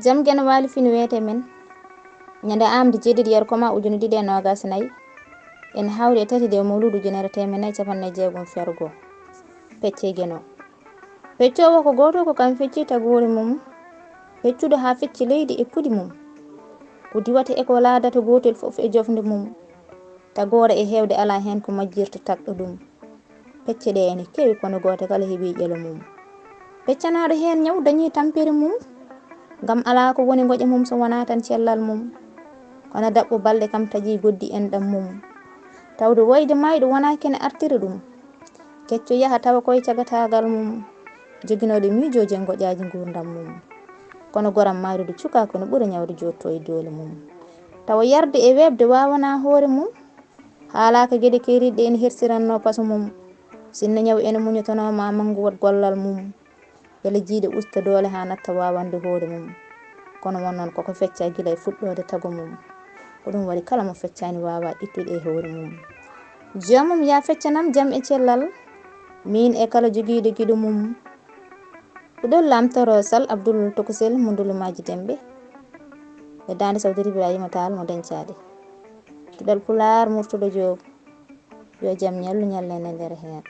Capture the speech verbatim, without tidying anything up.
Jam Geno Waali Fini wiyetee men. Ñande aamde jeeɗiɗi yer koma ujunere ɗiɗi e noogas e nayi, en hawri e tati nde mawluudu ujunere teemedde nayi e cappanɗe nayi e jeegom fergo. Pecce Geno. Peccoowo ko gooto, ko kam fecci tagoore mum. Peccuɗo haa fecci leydi e puɗi mum. Ko diwata e ko laadata, gootel fof e jofnde mum. Tagoore e heewde alaa heen ko majjirta tagɗo ɗum. Pecce ɗe ene keewi, kono gooto kala heɓi ƴelo mum. Peccanaaɗo heen ñaw dañi tampere mum, ngam alaa ko woni ngoƴa mum so wonaa tan cellal mum. Kono daɓɓo balɗe kam taƴi goddi enɗam mum. Tawde woyde maayɗo wonaa kene artira ɗum. Kecco yaha tawa koye cagataagal mum, joginooɗo miijooji e ngoƴaaji nguurndam mum. Kono goram maayrude cukaaku no ɓura ñawde jooɗto e doole mum. Tawa yarde e weeɓde waawanaa hoore mum. Haalaaka geɗe keeriiɗe ene hersiranno paso mum. Sinno ñaw ene muñotonoo ma manngu waɗ gollal mum. Mbele jiiɗe usta doole haa natta waawande hoore mum. Kono won noon koko fecca gila e fuɗɗoode tago mum. Ko ɗum waɗi kala mo feccaani waawaa ittude e hoore mum. Joomum yaa feccanam jam e cellal. Miin e kala jogiiɗo giɗo mum. Ɗuɗol Lamtoro Sal Abdul Tokusel mo Ndulumaaji Demɓe. E Daande Sawdiri Ibrahima Taal mo Deñcaade. Duɗal Pulaar Murtuɗo Joob. Yo jam ñallu ñallen e nder heen.